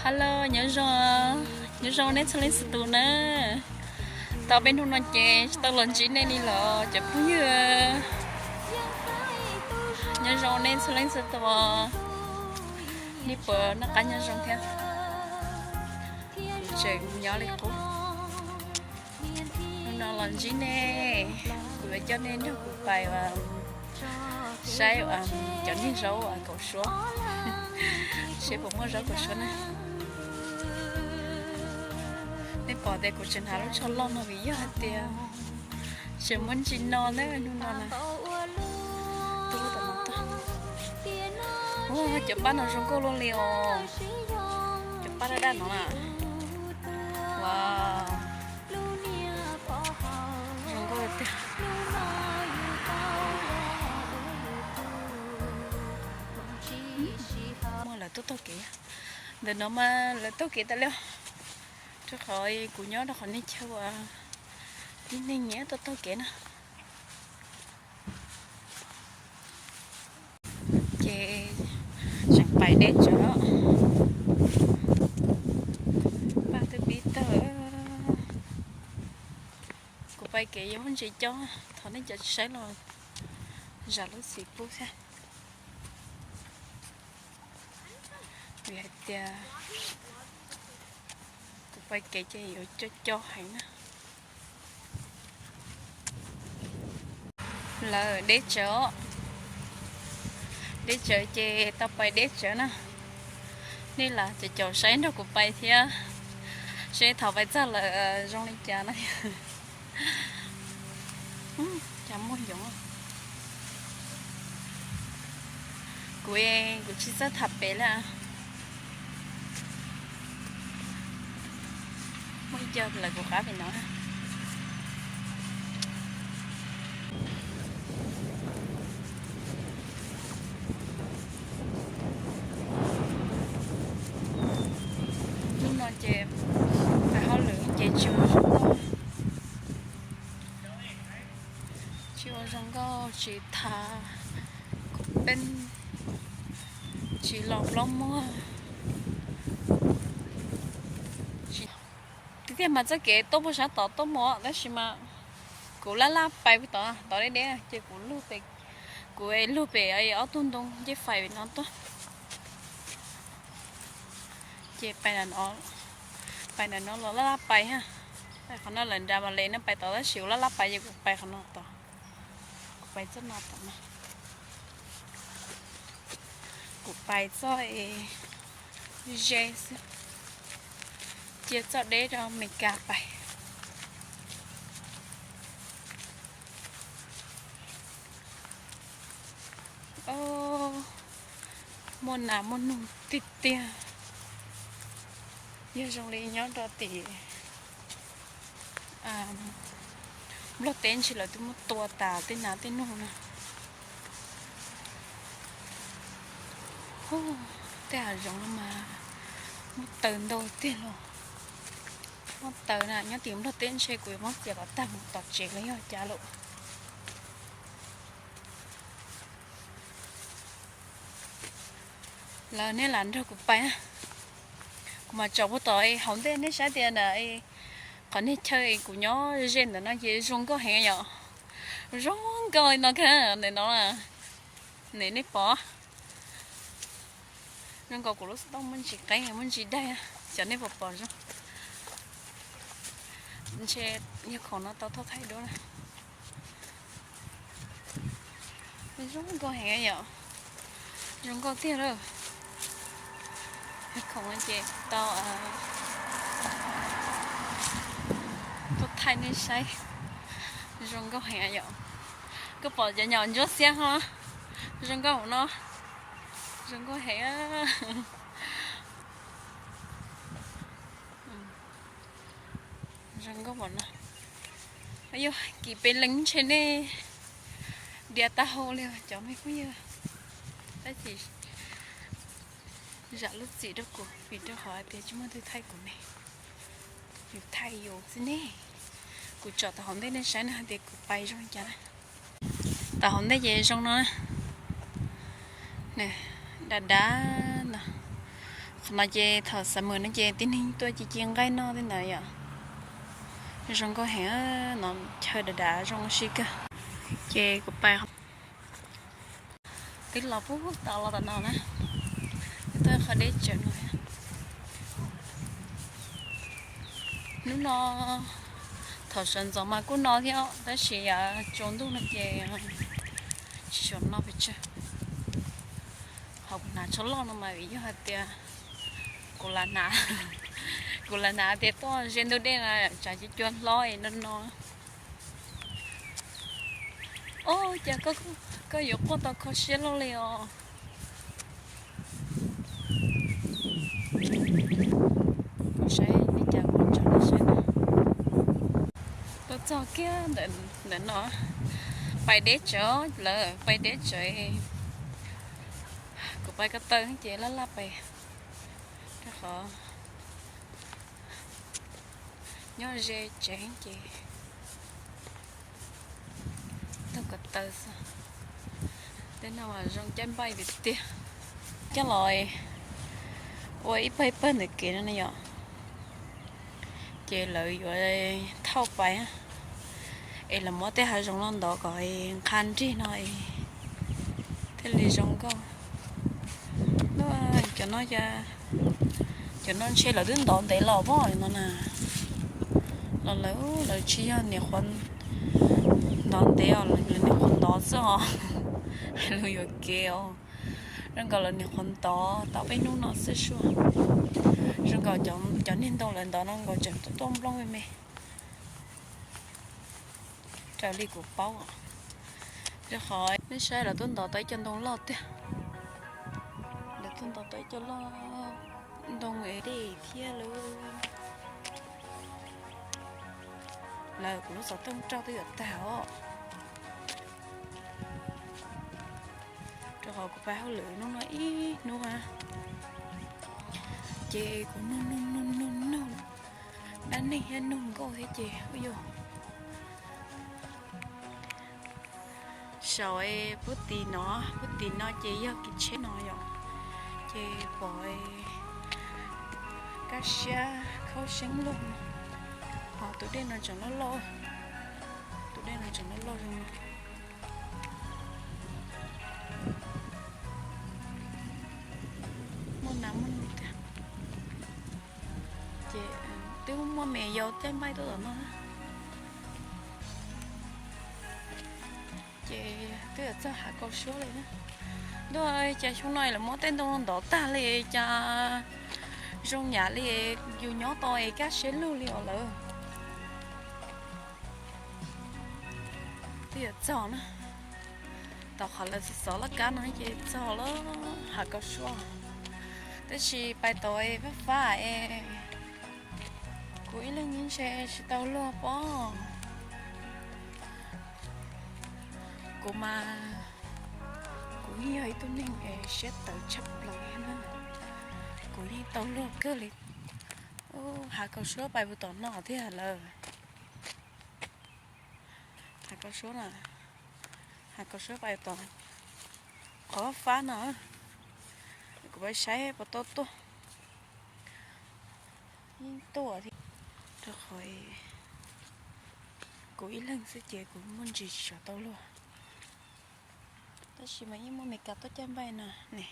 Hello, nyob zoo, nyob zoo nej txhua leej txhua tus na. Tau peb hnub no ces tsis tau los ntsib nej li los cov phooj ywg. Nyob zoo nej txhua leej txhua tus, nej puas noj qab nyob zoo thiab? Kuv tseem nyob li qub. Hnub no los ntsib nej, kuv yuav coj nej nrog kuv pais saib cov niag zaub kaum suab, seb puas muaj zaub kaum suab na. Nej pom tias kuv tseem hnav lub tsho loj no vim yog hais tias tseem muaj ntsis no na, hnub no na. Ua, cov paj no zoo nkauj luaj li os. Cov paj daj daj no na. Ua, zoo nkauj tiag. Muaj lawv tuaj taug kev. Ntawm no mas lawv taug kev tas li os. Rau qhov kuv nyob rau qhov nej chaw uas tib neeg nyiam tuaj taug kev na. Ces tseem pais deb tsawv. Paj twb pib tawg. Kuv pais kev yuav muaj ntsis cob, thov nej cov tsis saib los zam lub txim pub thiab. Vim hais tias kuv pais kev ces yuav cob cob heev na. Lawv deb tsawv os. Deb tsawv ces tau pais deb tsawv na. Nej lam caum caum saib nrog kuv pais thiab, seb thaum pais txog lawm zoo li cas na. Cas muaj yoov. Kuv, kuv tsis txawj tham pem li. Muaj ib co lawv kuv qab pem no. Hnub no ces pais hauj lwm ces tsis ua zoo nkauj, tsis ua zoo nkauj, tsis thav kuv peej, tsis los plaub muag. Tiag tiag mas txoj kev tuaj puag sab tod tuaj mus tab sis mas kuv laj laj pais puag tod, tod deb deb ces kuv lug pem, kuv lug pem ob tug ntoo ncej fais no tuaj. Ces pais, pais ntawm no los laj laj pais ha. Qhov no lawv nra mas le no pais tod tab sis kuv laj laj pais ces kuv pais qhov no tod. Kuv pais txoj no, kuv pais txoj es ze xwb, cia txoj deb rau Amelikas pais. Muaj nas muaj noog tiag tiag. Yog zoo li nyob rau tim Nplog teb ntshe lawv twb muab tua tas tej nas tej noog na. Tej hav zoov no mas muaj taws ntau tiag los. Muaj taws na, nyob tim Nplog teb ntshe kuv yuav muab txiav kom tag mus tom tsev los yog cas lawm. Lawv nej lam nrog kuv pais na. Kuv mam tsom puag tom hauv ntej nej saib tias na, qhov niag chaw kuv nyob ze ntawm no ces zoo nkauj heev yom. Zoo nkauj li no kawg ntawm no, nim nej pom. Zoo nkaus kuv lub xov tooj muaj ntsis qeeb muaj ntsis daig, cov nej puas pom zoo? Ntshe yog khoom no tau thauj thaij duab na. Zoo nkauj heev yom. Zoo nkauj tiag lawm. Khoom no ces tau tuaj thaij nej saib. Zoo nkauj heev yom. Koj pom cov nyom ntsuab xiab ho zoo nkauj no. Zoo nkauj heev. Zoo nkauj no. Yog kis peb leeg ntshe nej diav tag hau li cov me phooj ywg. Tab sis zam lub txim rau kuv vim rau qhov hais tias tsis muaj leej twg thaij kuv ne. Yus thaij yus xwb ne. Kuv tsom tom hauv ntej nej saib no hais tias kuv pais zoo li cas na. Tom hauv ntej ces zoo no na. Dav dav no. No ces thaum summer no ces tib neeg tuaj ci ci nqaij noj tej ntawd yom. Zoo nkauj heev no, chaw dav dav zoo ua si kawg. Ces kuv pais twb los puag ta los tom no na, twb tuaj qhov deb tsawv no. Hnub no thaum sawv ntxov mas kuj no thiab tab sis yav tsaus ntuj no ces tsis tshua no pes tsawg. Ho kuv hnav tsho loj no mas vim yog hais tias kuv lam hnav, kuv lam hnav tias tuaj ze ntug dej no tsam cua cua hlob es no no. Ob, cas koj yuav quaj tau kho siab loj li os. Kuv saib li cas kuv tso saib na. Tuaj txog kiag ntawm no, pais deb tsawv lawm, pais deb tsawv. Kuv pais ko taw ces laj laj pais rau qhov nyob ze tsev ces taug ko taw xwb. Tej no mas zoo caij npaij tiag tiag. Coj los ua ib pawg ib pawg ntawm kev no na yom. Ces lawv yuav thauj pais, es lawv muab tej hav zoov no ntov kom nqha nrig no thiaj li zoo nkauj. Cov no, cov no ntshe lawv twb ntov ntev los pob no na. Los lawv, lawv tsis yog niam qhuav ntov ntev os, lawv niam qhuav ntov xwb os, hais lus yuam kev os. Zoo nkaus lawv niam qhuav ntov tau peb hnub no xwb sua. Zoo nkaus cov niag ntoo lawv ntov no nkaus tseem tuaj nplooj me me. Raws li kuv paub, rau qhov nej saib lawv tuaj ntov tau ib co ntoo loj tiag. Lawv tuaj ntov tau ib co loj, ntoo es dej thiab lawm. Lawv kuv lub xov tooj roj twb yuav tag os. Rau qhov kuv pais hauj lwm hnub no ib hnub, ces kuv nug nug nug nug nug dab neeg thiab nug nkauj thiab ces ua yog saum pub tim no, pub tim no ces yog kev tsheb no yom, ces pom kab siab khaub seeb loj no, ho tus dej no tseem loj loj, tus dej no tseem loj loj zoo no. Muaj nas muaj noog tiag. Ces twb muaj me yau caij npaij tuaj tom no na. Ces twb yuav txog hav kaus suab li na. Ntuj, cas xyoo no lawv muab tej ntoo ntov tag li cas zoo yam li yus nyob tau es kaj siab lug li os lawm. Twb yuav txog na, tom qhov lawv xov laj kab no ces txog lawm hav kaus suab. Tab sis pais tau fab fab es kuv ib leeg ntshe tsis tau luag pob. Kuv mas, kuv yeej yog ib tug neeg es siab tawv tshaj plaws na. Kuv yeej tau luag kawg li. Hav kaus suab pais puag tom no thiab lawm. Hav kaus suab na, hav kaus suab pais tom qhov fab fab no. Kuv pais saib puas tau tuaj. Yeej tuaj thiab, rau qhov kuv ib leeg xwb ces kuv muaj ntsis tsis xav tau luag. Tab sis mas yeej muaj Meskas tuaj caij npaij no ne.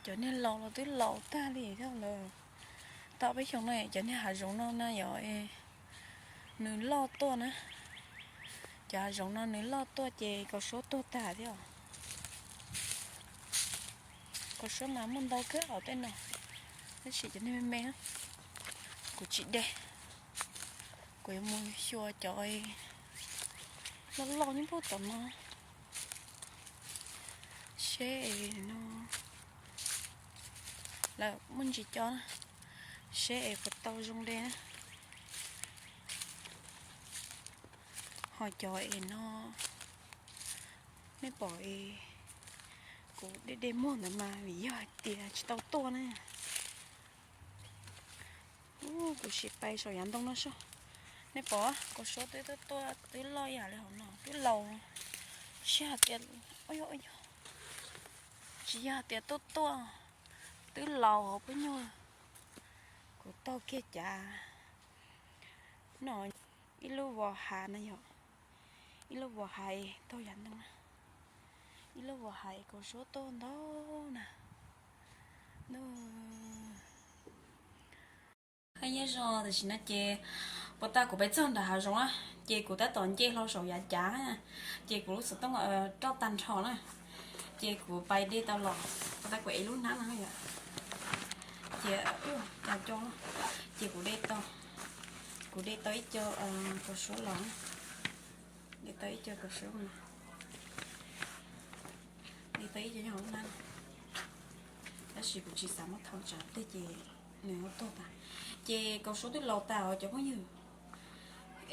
Cov niag laus los twb laus tag li thiab lawm. Tau peb xyoos no cov niag hav zoov no na yog nws loj tuaj na. Cov hav zoov no nws loj tuaj ces kaus suab tuag tag thiab os. Kaus suab mas muaj ntau kawg os tej no, tab sis cov niag me me, kuv tsis de. Kuv yuav mus xyuas cov loj loj nyob puag tom no seb no lawv muaj ntsis cov na, seb es puas tau zoo de na. Ho cov es no, nej pom es kuv de de muag ntawd mas vim yog hais tias tsis tau tuaj na. Kuv sim pais saum yav ntoo no soj. Nej pom kaus suab twb tuaj, twb loj ib yam li hauv no, twb laus, tsis hais tias Tsis yog tias tuaj tuaj, twb laus hauv peb nyuag, kuv taug kiag cav no, ib lub vos hav na yom, ib lub vos hav taug yav ntoo na, ib lub vos hav kaus suab tuaj ntau na. Nyob zoo, tam sim no ces puas tas kuv pais txog nram hav zoov na, ces kuv tab tom nce hlo saum yav cav, ces kuv lub xov tooj roj tag nrho na, ces kuv pais de tau los, puas tas kuv ev lub hnab no yom, ces cas co, ces kuv de tau, kuv de tau ib co kaus suab los, de tau ib co kaus suab, de tau ib co nyob hauv hnab, tab sis kuv tsis xav muab thau tsam tej ces nws yuav tuag tas. Ces kaus suab twb laus tas os cov phooj ywg.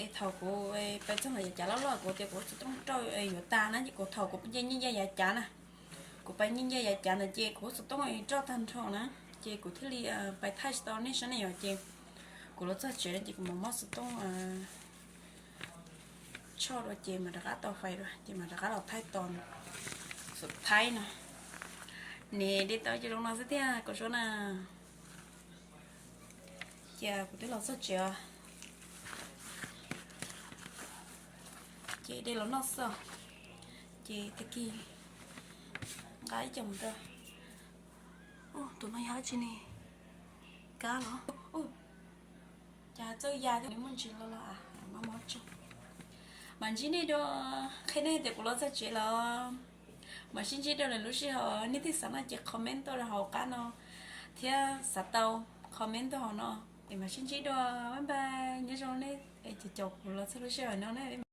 Es thaum kuv pais txog ntawm yav cav loj loj kuv tias kuv xov tooj roj yuav tas na, ces kuv thaum kuv nce nce nce yav cav na, kuv pais nce nce yav cav ntawd ces kuv xov tooj roj tag nrho na, ces kuv thiaj li pais thaij tsis tau nej saib ne yom. Ces kuv los txog tsev no ces kuv mam muab xov tooj tso dua ces mam rov qab tau fais dua ces mam rov qab los thaij tos xov thaib no. Niam de tau ib co zoo no xwb thiab kaus suab na. Ces kuv twb los txog tsev os, ces de los noj xwb. Ces tag kis nqa ib co mus rau. Tus no yog dab tsi ne? Kab los? Cas txawj ya thiab, muaj ntsis los los a, maj mob tso. Mam ntsib nej dua, qhia nej tias kuv los txog tsev los. Mam sib ntsib dua lwm lub sij hawm, nej twb xav no ces comment tuaj rau hauv qab no thiab xav tau comment tuaj hauv no. Es mam sib ntsib dua, bye bye, nyob zoo nej, es caum kuv los txog lub sij hawm no na.